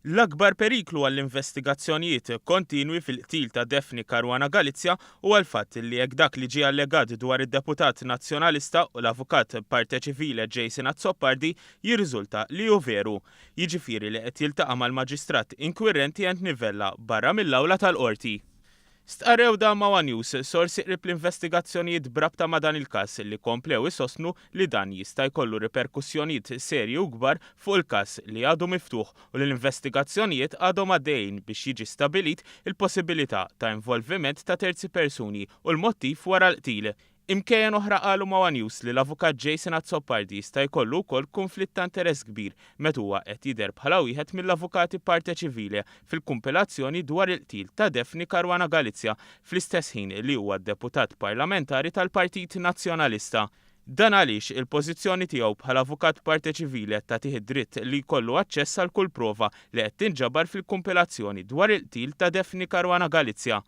L-akbar periklu għall-investigazzjonijiet kontinwi fil-qtil ta' Daphne Caruana Galizia huwa l-fatt li jekk dak li ġie allegat dwar id-deputat Nazzjonalista u l-avukat parte civile Jason Azzopardi jirriżulta li hu veru, jiġifieri li qed jiltaqa' mal-Maġistrat inkwirenti Anthony Vella barra mill-awla tal-Qorti. Stqarrew dan ma' one News sorsi qrib l-investigazzjonijiet b'rabta ma' dan il-każ li komplew isostnu li dan jista' jkollu riperkussjonijiet serji u kbar fuq il-każ li għadu miftuħ u li l-investigazzjonijiet għadhom għaddejjin biex jiġi stabbilit il-possibilità ta' involviment ta' terzi persuni u l-mottiv wara l-qtil. Imkejjen oħra qalu ma' one News li l-Avukat Jason Azzopardi jista' jkollu wkoll kunflitt ta' interess kbir meta huwa qed jidher bħala wieħed mill-avukati parte civile fil-kumpilazzjoni dwar il-qtil ta' Daphne Caruana Galizia fl-istess ħin li huwa deputat parlamentari tal-Partit Nazzjonalista. Dan għaliex il-pożizzjoni tiegħu bħala avukat parte civile tagħtih id-dritt li jkollu aċċess għal kull prova li qed tinġabar fil-kumpilazzjoni dwar il-qtil ta' Daphne Caruana Galizia.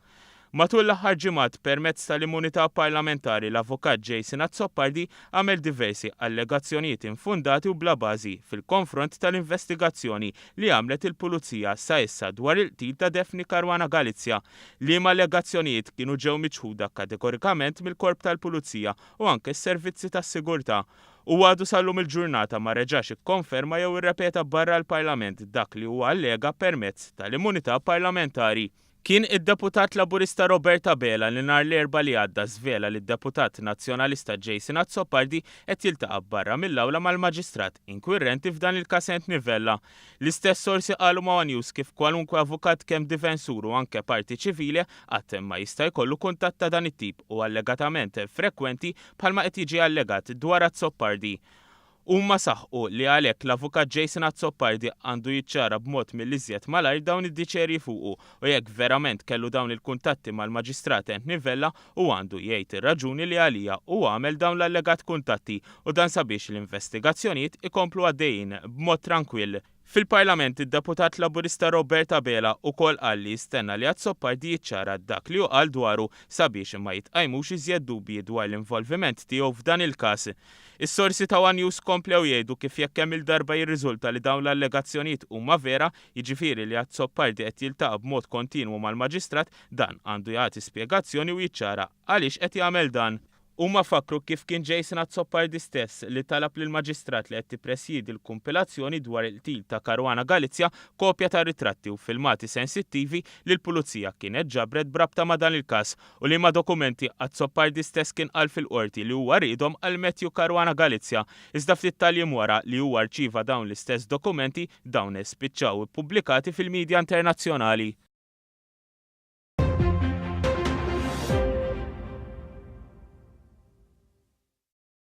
Matul l-aħħar ġimgħat, permezz tal-immunità parlamentari l-Avukat Jason Azzopardi għamel diversi allegazzjonijiet infondati u bla bażi fil-konfront tal-investigazzjoni li għamlet il-Pulizija sa issa dwar il-qtil ta' Daphne Caruana Galizia, liema allegazzjonijiet kienu ġew miċħuda kategorikament mill-Korp tal-Pulizija u anke s-servizzi tas-sigurtà. Huwa għadu sal-lum il-ġurnata ma reġax ikkonferma jew irrepeta barra l-Parlament dak li huwa allega permezz tal-immunità parlamentari. Kien id-Deputat Laburista Robert Abela li nhar l-Erbgħa li għadda żvela li d-Deputat Nazzjonalista Jason Azzopardi qed jiltaqa' barra mill-awla mal-Maġistrat inkwirrenti f'dan il-każ Anthony Vella. L-istess sorsi qalu ma' one News kif kwalunkwe avukat kemm difensur u anke parti ċivile qatt ma jista' jkollu kuntatt ta' dan it-tip u allegatament frekwenti bħalma qed jiġi allegat dwar Azzopardi. Huma saħqu li għalhekk l-Avukat Jason Azzopardi għandu jiċċara b'mod mill-iżjed malajr dawn id-diċerji fuqu u jekk verament kellu dawn il-kuntatti mal-Maġistrat Anthony Vella hu għandu jgħid ir-raġuni li għaliha hu għamel dawn l-allegat kuntatti u dan sabiex l-investigazzjonijiet ikomplu għaddejjin b'mod trankwill. Fil-Parlament id-Deputat Laburista Robert Abela ukoll qal li jistenna li Azzopardi jiċċara dak li hu qal dwaru sabiex ma jitqajmux iżjed dubji dwar l-involviment tiegħu f'dan il-każ. Is-sorsi ta' one News komplew jgħidu kif jekk kemm-il darba jirriżulta li dawn l-allegazzjonijiet huma vera, jiġifieri li Azzopardi qed jiltaqa' b'mod kontinwu mal-Maġistrat, dan għandu jagħti spjegazzjoni u jiċċara għaliex qed jagħmel dan. Huma fakkru kif kien Jason Azzopardi stess li talab lill-Maġistrat li qed tippresjiedi l-kumpilazzjoni dwar il-qtil ta' Caruana Galizia kopja ta' ritratti u filmati sensittivi li l-Pulizija kienet ġabret b'rabta ma' dan il-każ u liema dokumenti Azzopardi stess kien qal fil-Qorti li huwa riedhom għal Matthew Caruana Galizia iżda ftit tal-jiem wara li huwa rċieva dawn l-istess dokumenti dawn spiċċaw ippubblikati fil-midja internazzjonali.